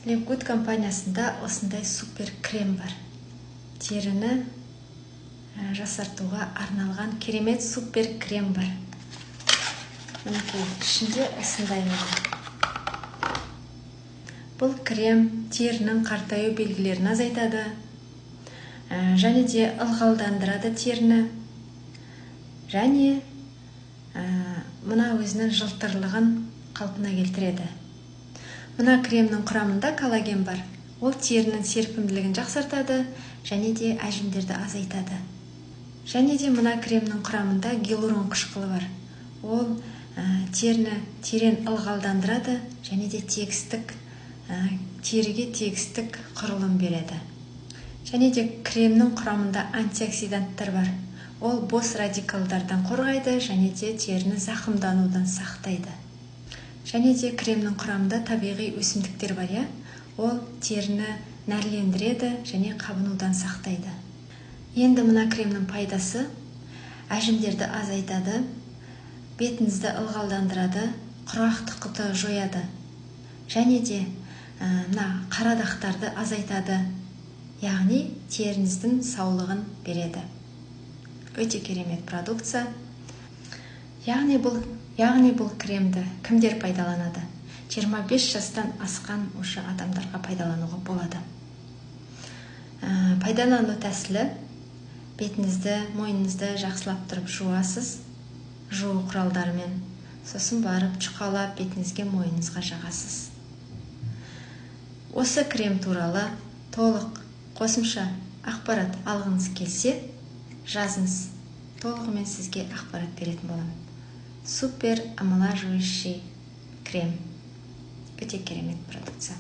Live компаниясында осындай супер крем бар. Теріні жасартуға арналған керемет супер крем бар. Мінекей, ішінде осындай міне. Бұл крем терінің қартаю белгілерін азайтады, және де ылғалдандырады теріні, және мына өзінің жылтырлығын қалпына келтіреді. Мына кремнің құрамында коллаген бар. Ол терінің серпімділігін жақсартады және де әжімдерді азайтады. Және де мына кремнің құрамында гиалурон қышқылы бар. Ол теріні терең ылғалдандырады және де тегістік, теріге тегістік құрылым береді. Және де кремнің құрамында антиоксиданттар бар. Ол бос радикалдардан қорғайды және де теріні зақымданудан сақтайды. Және де кремнің құрамында табиғи өсімдіктер бар, иә? Ол теріні нәрлендіреді және қабынудан сақтайды. Енді мына кремнің пайдасы: әжімдерді азайтады, бетіңізді ылғалдандырады, құрғақтықты жояды және де мына қара дақтарды азайтады, яғни теріңіздің саулығын береді. Өте керемет продукция. Яғни бұл кремді кімдер пайдаланады? 25 жастан асқан уже адамдарға пайдалануға болады. Пайдалану тәсілі: бетіңізді, мойныңызды жақсылап тұрып жуасыз жуу құралдарымен, сосын барып жұқалап бетіңізге, мойныңызға жағасыз. Осы крем туралы толық қосымша ақпарат алғыңыз келсе, жазыңыз, толығымен сізге ақпарат беретін боламын. Супер омолаживающий крем, өте керемет продукция.